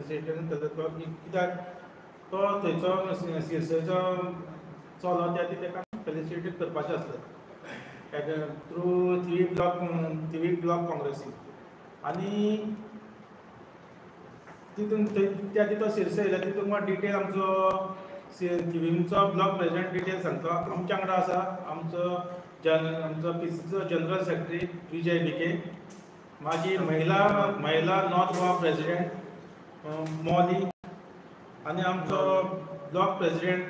Felicitation करता कित्याक तो थंयचो सिरसेचो चलो त्या ताका फेलिसिटेट करपाचें आसलें थ्रू थिवी ब्लॉक काँग्रेसी. आनी तितून त्या तितून सिरसे येयल्या तितून डिटेल आमचो थिवीमचो ब्लॉक प्रेसिडेंट डिटेल सांगता. आमच्या वांगडा आसा आमचो आमचो पीसीचो जनरल सेक्रेटरी विजय भिके, मागीर महिला नॉर्थ गोवा प्रेसिडेंट मॉली, आनी आमचो block president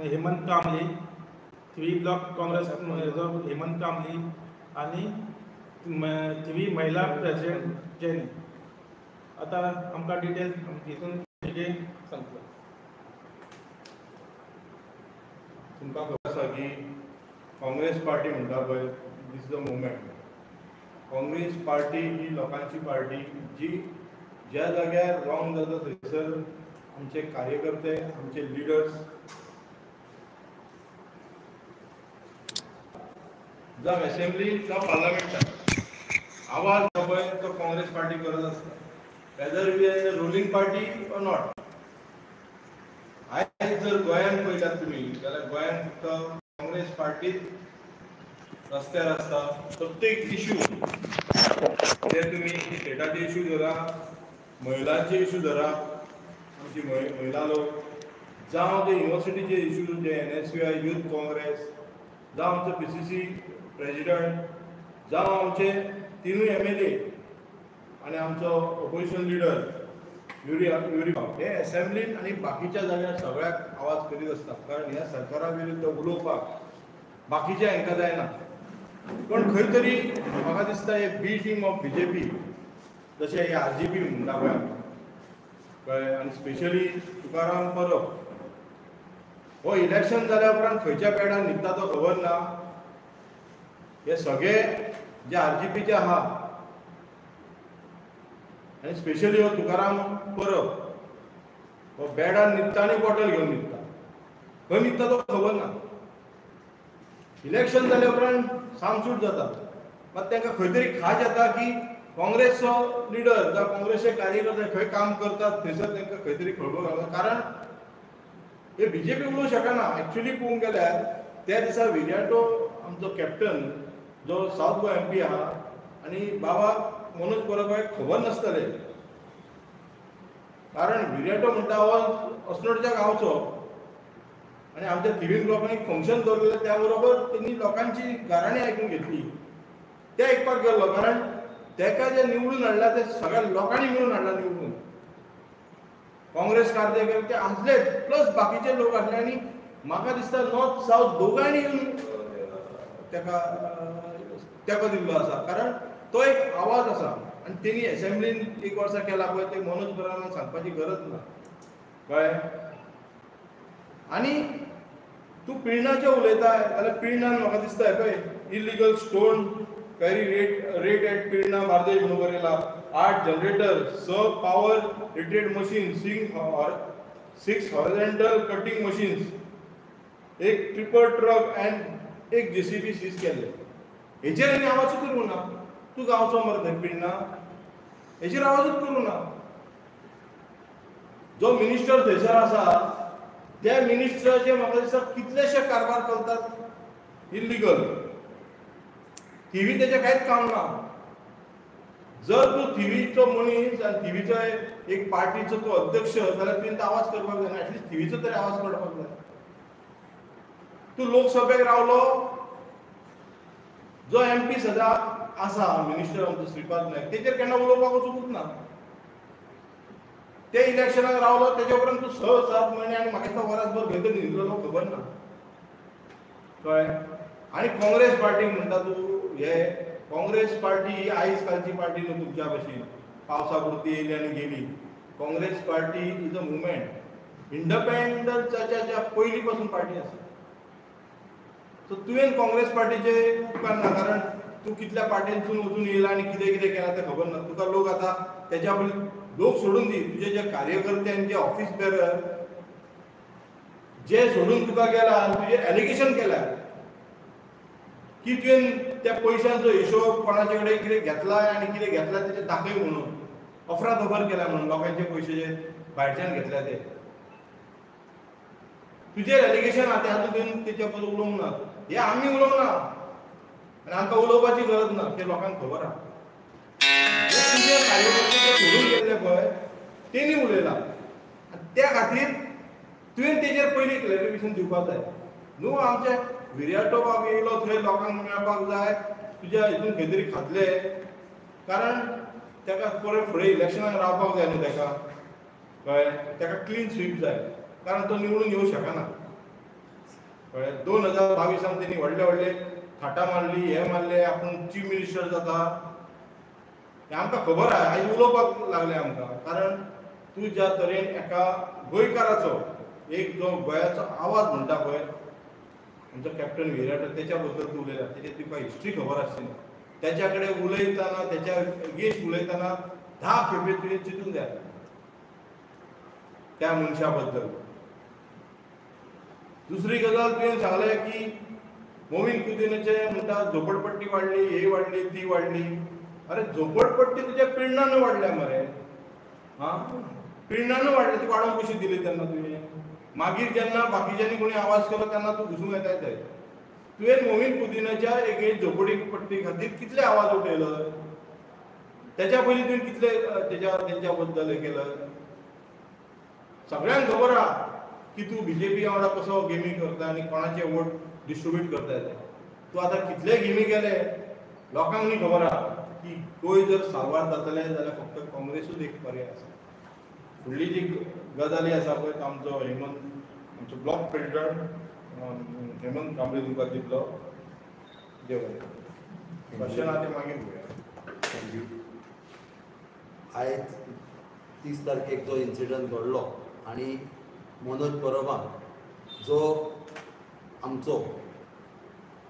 Hemant Kamli, Thivim block Congress Hemant Kamli, आनी थिवी महिला प्रेसिडेंट जेनी. आतां आमकां डिटेल हितून सांगतलो. तुमकां खबर आसा की काँग्रेस पार्टी म्हणटा पळय, this is a movement. Congress party ही लोकांची पार्टी जी ज्या जाग्यार रॉंग जाता थंयसर आमचे कार्यकर्ते, आमचे लिडर्स जावं एसेंब्ली जावं पार्लमेंटात आवाज पळय तो काँग्रेस पार्टी करत आसता, whether we are in a ruling party or not. आयज जर गोंयांत पळयतात तुमी जाल्यार गोंयांत फक्त काँग्रेस पार्टीच रस्त्यार आसता. प्रत्येक इशू ते तुमी स्टेटाचे इशू धरा, महिलांचे इशू धरा, आमची महिला लोक, जावं ते युनिवर्सिटीचे इशू जे NSUI youth Congress, जावं आमचो PCC president, जावं आमचे तिनूय MLA आनी आमचो ओपोजिशन लिडर युरी हे एसेंब्लीन आनी बाकीच्या जाग्यार सगळ्याक आवाज करीत आसता. कारण ह्या सरकारा विरुद्ध उलोवपाक बाकीच्या हांकां जायना. पण खंय तरी म्हाका दिसता हे बी टीम ऑफ BJP, जशें हे RGP म्हणटा पळय आमी, कळ्ळें, आनी स्पेशली तुकाराम परब हो इलेक्शन जाल्या उपरांत खंयच्या पेडार न्हिदता तो खबर ना. हे सगळे जे RGPचे आहा आनी स्पेशली हो तुकाराम परब हो बेडार न्हिदता आनी बॉटल घेवन न्हिदता, खंय न्हिदता तो खबर ना. इलेक्शन जाल्या उपरांत सामसूट जाता, मात तांकां खंय तरी खाज येता की काँग्रेसचो लिडर जावं काँग्रेसचे कार्यकर्ते खंय काम करतात थंयसर तांकां खंय तरी खळबळ घालता. कारण हे BJP उलोवंक शकना. एक्चुली पळोवंक गेल्यार त्या दिसा विरियाटो आमचो कॅप्टन जो सावथ गोवा MP आहा आनी बाबा मनोज परबाक खबर नासतलें, कारण विरियाटो म्हणटा हो अस्नोडच्या गांवचो आनी आमच्या थिवीम ब्लॉकान एक फंक्शन दवरलेलें, त्या बरोबर तेणी लोकांची गाराणी आयकून घेतली, ते आयकपाक गेल्लो. कारण तेका जे निवडून हाडला ते सगळ्या लोकांनी मिळून हाडला निवडून, काँग्रेस कार्यकर्ते आसलेच प्लस बाकीचे लोक आसले. आनी म्हाका दिसता नॉर्थ सावथ दोगांयनी येवन तेका तेको दिल्लो आसा, कारण तो एक आवाज आसा. आनी तेणी एसेंब्लीन एक वर्सा केला पळय ते मनोज परबान सांगपाची गरज ना, कळ्ळें. आनी तूं पिळर्णाचें उलयता जाल्यार पिळर्णान म्हाका दिसता पळय illegal stone quarry rate at Pilerne Bardez म्हणून बरयला, 8 generator, 6 power rated machine, 6 horizontal cutting machines, 1 tipper truck and 1 JCB seize केल्ले. हेचेर आनी आवाजूच करूं ना. तूं गांवचो मरे थंय पिळर्णा, हेचेर आवाजूच करूं ना. जो मिनिस्टर थंयसर आसा त्या मिनिस्टराचे म्हाका दिसता कितलेशे कारभार चलतात इल्लिगल. थिवी तेजें कांयच काम ना. जर तूं थिवीचो मनीस आनी थिवीचो एक पार्टीचो तूं अध्यक्ष जाल्यार तुवें आवाज करपाक जायना, एटलिस्ट थिवीचो तरी आवाज करपाक जाय. तूं लोकसभेक रावलो, जो MP सदां आसा मिनिस्टर आमचो श्रीपाद नायक, तेचेर केन्ना उलोवपाक वचूंकूच ना. ते इलेक्शनाक रावलो तेच्या उपरांत तूं 6-7 म्हयने आनी म्हाका दिसता वरसभर खंय तरी न्हिदलो तो खबर ना, कळ्ळें. आनी काँग्रेस पार्टीक म्हणटा तूं, हे काँग्रेस पार्टी ही आयज कालची पार्टी न्हू तुमच्या भशेन पावसा पुरती येयली आनी गेली. Congress party is a movement, इंडिपेंडन्साच्या पयलीं पासून पार्टी आसा. सो तुवें काँग्रेस पार्टीचे उपकारना, कारण तूं कितल्या पार्टींतसून वचून येयला आनी कितें कितें केलां तें खबर ना तुका. लोक आतां तेच्या पयलीं लोक सोडून दी, तुजे जे कार्यकर्ते आनी जे ऑफिस बेरर जे सोडून तुका गेला आनी तुजें एलिगेशन केल्या की तुवें त्या पयशांचो हिशोब कोणाचे कडेन कितें घेतला आनी कितें घेतला तेचें दाखय म्हणून. अफरातफर केल्या म्हणून लोकांचे पयशे जे भायरच्यान घेतल्या ते तुजेर एलिगेशन आहा ते आजून तुवें तेच्या बद्दल उलोवंक ना. हे आमी उलोवंक ना आनी आमकां उलोवपाची गरज ना, ते लोकांक खबर आहा. तुजे कार्यकर्ते सोडून गेल्ले पळय तेणी उलयला आनी त्या खातीर तुवें तेजेर पयलीं क्लॅरिफिकेशन दिवपाक जाय न्हू. आमचे विरियाटो बाब येयलो थंय लोकांक मेळपाक जाय, तुज्या हितून खंय तरी खातले, कारण ताका परत फुडें इलेक्शनाक रावपाक जाय न्हू ताका, कळ्ळें? ताका क्लीन स्वीप जाय, कारण तो निवडून येवंक शकना, कळ्ळें? 2022 तेणी व्हडले व्हडले थाटां मारली, हे मारले, आपूण चीफ मिनिस्टर जाता हें आमकां खबर आहा. आयज उलोवपाक लागले आमकां, कारण तूं ज्या तरेन एका गोंयकाराचो एक जो गोंयाचो आवाज म्हणटा पळय आमचो कॅप्टन विरियाटो, तेच्या बद्दल तूं उलयला, तेची तुका हिस्ट्री खबर आसची ना. त्याच्या कडेन उलयतना, त्याच्या अगेन्स्ट उलयतना 10 खेपे तुवें चिंतूंक जाय त्या मनशा बद्दल. दुसरी गजाल तुवें सांगलें की मोमीन कुदिनाचे म्हणटा झोपडपट्टी वाडली, ही वाडली, ती वाडली. अरे झोपडपट्टी तुज्या पिळणान वाडल्या मरे, आं पिळणान वाडली, ती वाडोवंक कशी दिली तेन्ना तुवें? मागीर जेन्ना बाकीच्यांनी कोणी आवाज केलो तेन्ना तूं घुसूंक येताय थंय. तुवें मोमीन कुदिनाच्या एगेन्स्ट झोपडी पट्टी खातीर कितले आवाज उठयलो, त्याच्या पयलीं तुवें कितले तेंच्या बद्दल हें केलं? सगळ्यांक खबर आहा की तूं बीजेपी वांगडा कसो गेमी करता आनी कोणाचे वोट डिस्ट्रिब्यूट करता ते. तूं आतां कितले गेमी केले लोकांक न्ही खबर आहा की गोंय जर साल्वार जातलें जाल्यार फक्त काँग्रेसूच एक पर्याय आसा. फुडली जी गजाली आसा पळय तो आमचो हेमंत, आमचो ब्लॉक प्रेसिडंट हेमंत कांबळे तुमकां दितलो. देव बरें, क्वेश्चन आहा ते मागीर पळोवया. Thank you. आयज 30 तारखेक जो इन्सिडंट घडलो आनी मनोज परबान जो आमचो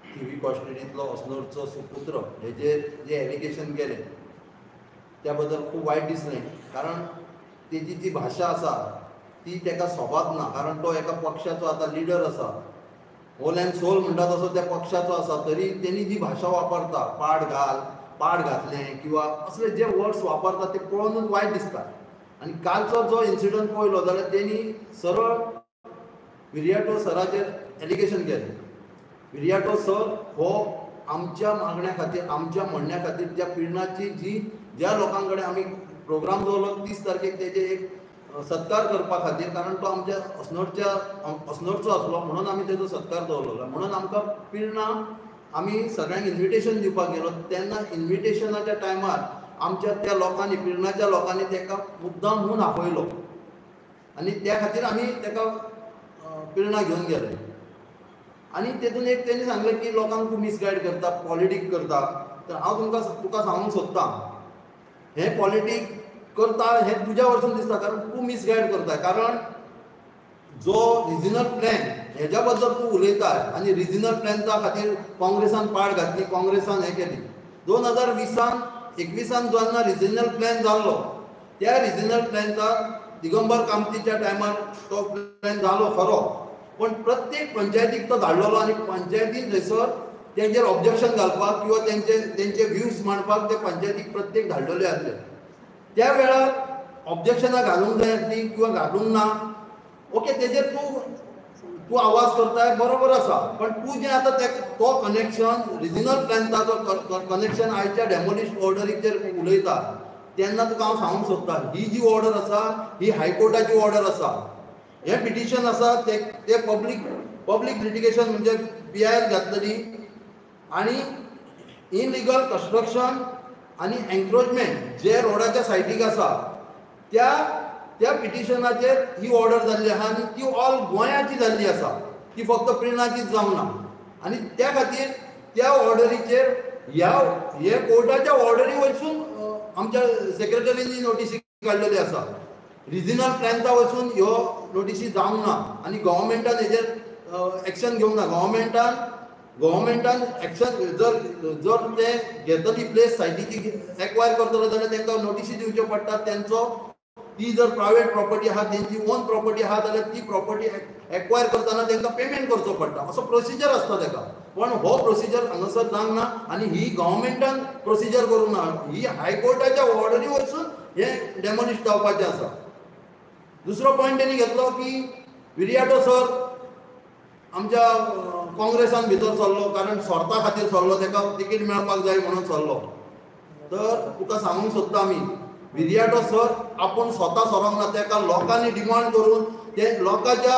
थिवी कॉन्स्टिट्युएन्सींतलो अस्नोडचो सुपुत्र हेजेर जे एलिगेशन केलें त्या बद्दल खूब वायट दिसलें, कारण तेजी जी भाशा आसा ती ताका सोबात ना, कारण तो एका पक्षाचो आतां लिडर आसा, होल एंड सोल म्हणटा तसो त्या पक्षाचो आसा, तरी तेणी जी भाशा वापरता, पाड घाल, पाड घातलें किंवा असले जे वर्ड्स वापरता ते पळोवनूच वायट दिसता. आनी कालचो जो इन्सिडंट पळयलो जाल्यार तेणी सरळ विरियाटो सराचेर एलिगेशन केलें. विरियाटो सर हो आमच्या मागण्या खातीर, आमच्या म्हणण्या खातीर, ज्या पिळणाची जी ज्या लोकां कडेन आमी प्रोग्राम दवरलो 30 तारखेक तेजे एक सत्कार करपा खातीर, कारण तो आमच्या अस्नोडच्या अस्नोडचो आसलो म्हणून आमी तेजो सत्कार दवरलो, म्हणून आमकां पिळणा आमी सगळ्यांक इन्विटेशन दिवपाक गेलो तेन्ना इन्विटेशनाच्या टायमार आमच्या त्या लोकांनी, पिळणाच्या लोकांनी ताका मुद्दाम म्हूण आपयलो आनी त्या खातीर आमी ताका पिळणा घेवन गेले. आनी तेतून एक तेणी सांगलें की लोकांक तूं मिसगायड करता, पॉलिटीक करता. तर हांव तुमकां तुका सांगूंक सोदतां, हें पॉलिटीक करता हें तुज्या वरसून दिसता, कारण तूं मिसगायड करता. कारण जो रिजनल प्लॅन हेज्या बद्दल तूं उलयता आनी रिजनल प्लॅना खातीर काँग्रेसान पाड घातली, काँग्रेसान हें केली. 2020 21 जेन्ना रिजनल प्लॅन जाल्लो त्या रिजनल प्लॅनचा दिगंबर कामतीच्या टायमार तो प्लॅन जालो खरो, पण प्रत्येक पंचायतीक तो धाडलेलो आनी पंचायतीन थंयसर तेंचेर ऑब्जेक्शन घालपाक किंवा तेंचे व्यूज मांडपाक ते पंचायतीक प्रत्येक धाडलेले आसले. त्या वेळार ऑब्जेक्शनां घालूंक जाय आसली किंवा घालूंक ना, ओके, तेजेर तूं तूं आवाज करताय बरोबर आसा, पण तूं जें आतां तो कनेक्शन रिजनल प्लॅनाचो कनेक्शन आयच्या डेमोलिश ऑर्डरीचेर उलयता तेन्ना तुका हांव सांगूंक सोदता, ही जी ऑर्डर आसा ही हायकोर्टाची ऑर्डर आसा. हें पिटिशन आसा ते पब्लीक लिटिगेशन म्हणजे PIL घातलेली आनी इलिगल कन्स्ट्रक्शन आनी एन्क्रोचमेंट जे रोडाच्या सायडीक आसा त्या त्या पिटिशनाचेर ही ऑर्डर जाल्ली आसा आनी ती ऑल गोंयाची जाल्ली आसा, ती फक्त पिळणाचीच जावंक ना. आनी त्या खातीर त्या ऑर्डरीचेर ह्या हे कोर्टाच्या ऑर्डरी वयसून आमच्या सेक्रेटरीनी नोटीसी काडलेली आसा. रिजनल प्लॅन्सा वचून ह्यो नोटीसी जावंक ना आनी गव्हर्मेंटान हेजेर एक्शन घेवंक ना. गव्हर्मेंटान एक्शन जर जर ते घेतली प्लेस सायटीची एक्वायर करतलो जाल्यार तांकां नोटीसी दिवच्यो पडटा. तेंचो ती जर प्रायवेट प्रॉपर्टी आहा, तेंची ओन प्रॉपर्टी आहा जाल्यार ती प्रॉपर्टी एक्वायर करतना तांकां पेमेंट करचो पडटा, असो प्रोसिजर आसता ताका. पण हो प्रोसिजर हांगासर जावंक ना आनी ही गव्हर्मेंटान प्रोसिजर करूंक ना, ही हायकोर्टाच्या ऑर्डरी वचून हें डेमोलिश जावपाचें आसा. दुसरो पॉयंट तेणी घेतलो की विरियाटो सर आमच्या काँग्रेसान भितर सरलो कारण स्वार्था खातीर सरलो, ताका तिकीट मेळपाक जाय म्हणून सरलो. तर तुका सांगूंक सोदता आमी, विरियाटो सर आपूण स्वता सरोंक ना, ताका लोकांनी डिमांड करून ते लोकांच्या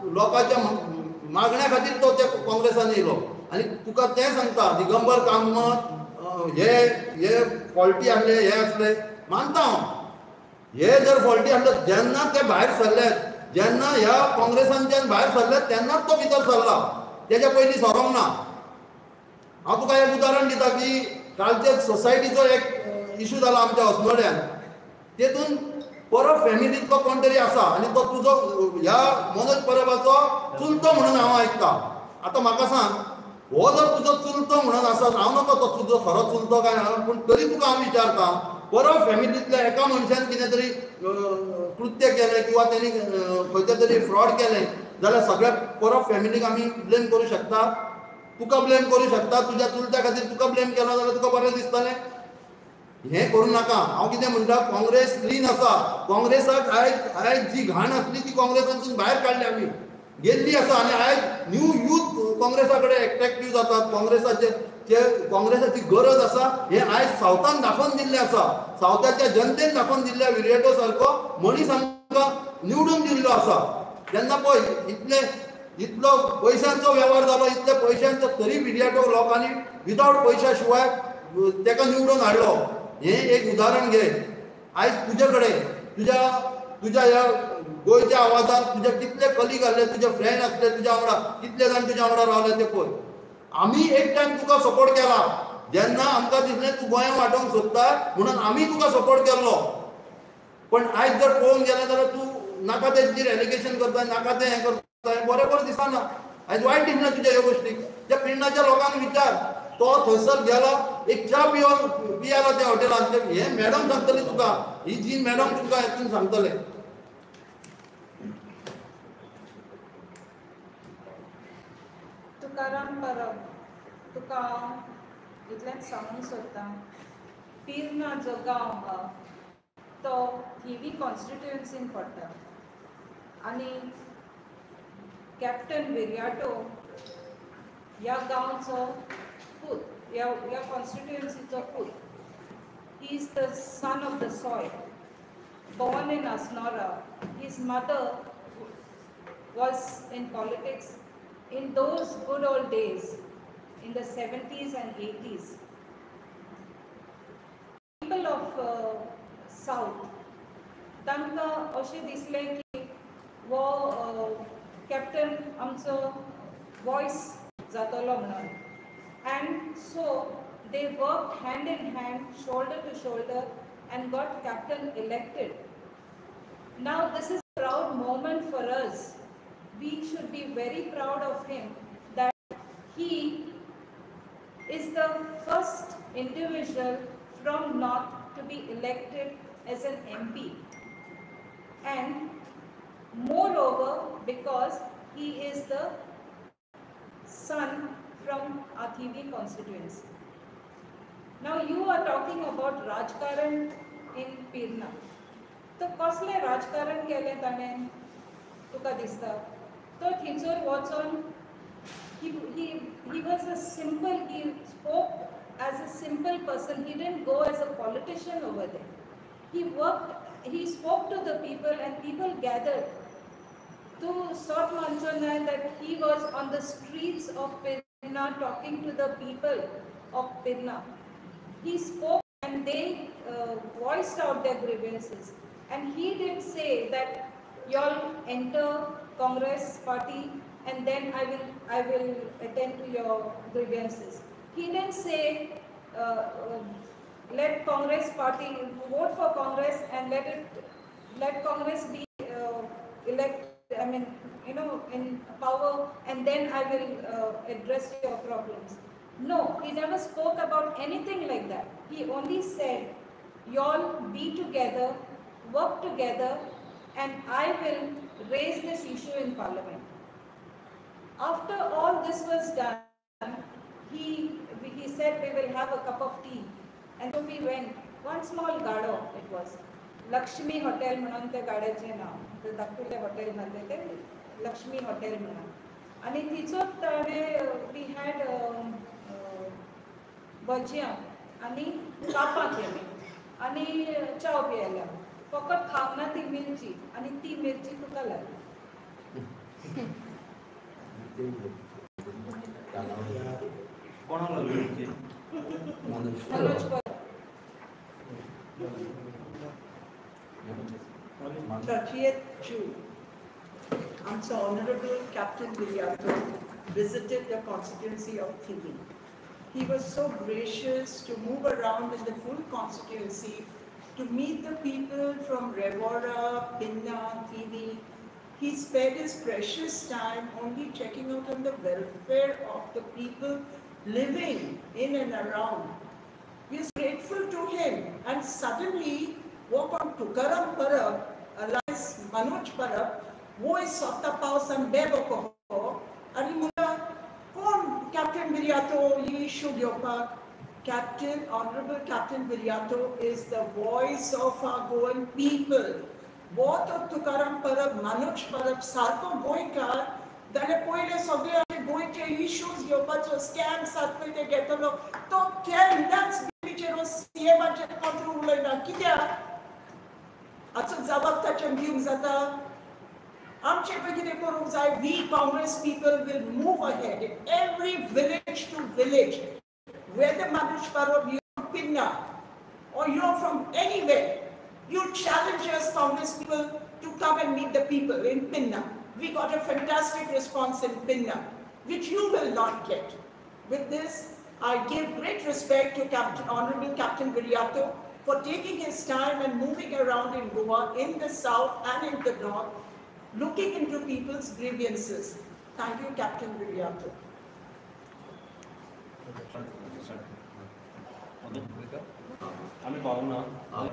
लोकांच्या मागण्या खातीर तो त्या काँग्रेसान येयलो. आनी तुका तें सांगता, दिगंबर कामत हे हे फॉल्टी आसले, हे आसले मानता हांव, हे जर फॉल्टी आसले जेन्ना ते भायर सरले, जेन्ना ह्या काँग्रेसांच्यान भायर सरले तेन्नाच तो भितर सरला, तेज्या पयलीं सरोंक ना. हांव तुका एक उदाहरण दिता की कालचे सोसायटीचो एक इशू जाला आमच्या अस्नोड्यान, तेतून परब फॅमिलींतलो कोण तरी आसा आनी तो तुजो ह्या मनोज परबाचो चुलतो म्हणून हांव आयकता. आतां म्हाका सांग, हो जर तुजो चुलतो म्हणून आसा, हांव नको तो तुजो खरो चुलतो काय ना, पूण तरी तुका हांव विचारता, परब फॅमिलींतल्या एका मनशान कितें तरी कृत्य केलें किंवा तेणी खंयचें तरी फ्रॉड केलें जाल्यार सगळ्या परब फॅमिलीक आमी ब्लेम करूं शकता? तुका ब्लेम करूं शकता? तुज्या चुलत्या खातीर तुका ब्लेम केलो जाल्यार तुका बरें दिसतलें? हें करूं नाका. हांव कितें म्हणटा, काँग्रेस क्लीन आसा. काँग्रेसाक आयज आयज जी घाण आसली ती काँग्रेसांतसून भायर काडली आमी, गेल्ली आसा. आनी आयज न्यू यूथ काँग्रेसा कडेन एट्रेक्टीव जातात. काँग्रेसाचे काँग्रेसाची गरज आसा हें आयज सावथान दाखोवन दिल्लें आसा, सावथाच्या जनतेन दाखोवन दिल्ल्या विरियाटो सारको मनीस आमकां निवडून दिल्लो आसा. तेन्ना पळय इतले इतलो पयशांचो वेव्हार जालो, इतले पयशांचो तरी विरियाटो लोकांनी विदावट पयशा शिवाय ताका निवडून हाडलो. हें एक उदाहरण घे. आयज तुजे कडेन तुज्या तुज्या ह्या गोंयच्या आवाजान तुजे कितले कलीग आसले, तुजे फ्रेंड आसले, तुज्या वांगडा कितले जाण तुज्या वांगडा रावले ते पळय. आमी एक टायम तुका सपोर्ट केला जेन्ना आमकां दिसलें तूं गोंया वाटोवंक सोदता म्हणून आमी तुका सपोर्ट केल्लो. पण आयज जर पळोवंक गेलें जाल्यार तूं नाका तेजेर एलिगेशन करता, नाका तें हें करता, हें बरोबर दिसना. आयज वायट दिसना तुज्या ह्यो गोश्टी. त्या पिर्णाच्या लोकांक विचार, तो थंयसर गेलो एक च्या पिवन पियालो त्या हॉटेलांत, हें मॅडम सांगतली तुका, ही जी मॅडम तुका हेतून सांगतले. तुकाराम परब, तुका हांव इतलेंच सांगूंक सोदतां, पिर्णा जो गांव आहा तो थिवी कॉन्स्टिट्युएन्सीन पडटा आनी कॅप्टन विरियाटो ह्या गांवचो पूत, ह्या कॉन्स्टिट्युएन्सीचो पूत. He is the son of the soil, born in Assonora. His mother was in politics in those good old days, in the 70s and 80s. People of South, तांकां अशें दिसलें की हो कॅप्टन आमचो वॉयस जातलो म्हणून. And so they worked hand in hand, shoulder to shoulder, and got captain elected. Now this is a proud moment for us. We should be very proud of him that he is the first individual from North to be elected as an MP. And moreover, because he is the son from Athivi constituency. Now you are talking about Rajkaran in Pirna. तो कसले राजकारण केलें ताणें तुका दिसता? तो थंयसर वचोन he was a simple, he spoke as a simple person. He didn't go as a politician over there. He worked, he spoke to the people and people gathered. To sort Manchona that he was on the streets of Pirna talking to the people of Pirna. He spoke and they voiced out their grievances. And he didn't say that y'all enter Congress party and then I will attend to your grievances. He didn't say let Congress party vote for Congress and let Congress be elected, I mean, you know, in power, and then I will address your problems. No, he never spoke about anything like that. He only said, y'all be together, work together, and I will raise this issue in parliament. After all this was done, he said we will have a cup of tea. And so we went, one small gado it was. Lakshmi hotel म्हणून त्या गाड्याचें नांव, ते धाकटुलें hotel घातलें तें Lakshmi hotel म्हणून. आनी थिंचोच ताणें we had भजयां आनी कापां केली आनी च्याव पियेल्या. फकत खावंक ना ती मिरची, आनी ती मिरची तुका लागली. कोणाक लागली मिरची? मनोज परब. 30th June, आमचो Honorable Captain Viriato visited the constituency of Thivim. He was so gracious to move around in the full constituency to meet the people from Revora, Pinna, Thivim. He spared his precious time only checking out on the welfare of the people living in and around. We are grateful to him, and suddenly walk on Tukaram Parab, alias Manoj Parab, वो सोता पावसान बेबो कहो आनी मुला कोण captain Viriato ही issue घेवपाक. Captain, honourable Captain Viriato is the voice of our Goan people. वो तो तुकाराम परब, मनोज परब सारको गोंयकार जाल्यार पयले सगळे आमचे गोंयचे इश्यूज घेवपाचो, स्कॅम्स आसात पळय ते घेतलो तो केन्नाच बिलीचेर सीएमाचेर kontra उलयना. कित्याक हाचो जबाब ताचेर दिवंक जाता? आमचे पळय कितें करूंक जाय, we Congress people will move ahead in every village to village, whether Manoj Parab, you from Pinna or you're from anywhere, you challenge us Congress people to come and meet the people in Pinna. We got a fantastic response in Pinna, which you will not get. With this, I give great respect to Captain, Honorable Captain Viriato for taking his time and moving around in Goa, in the south and in the north, looking into people's grievances. Thank you, Captain Viriato. आमी पावना आमी.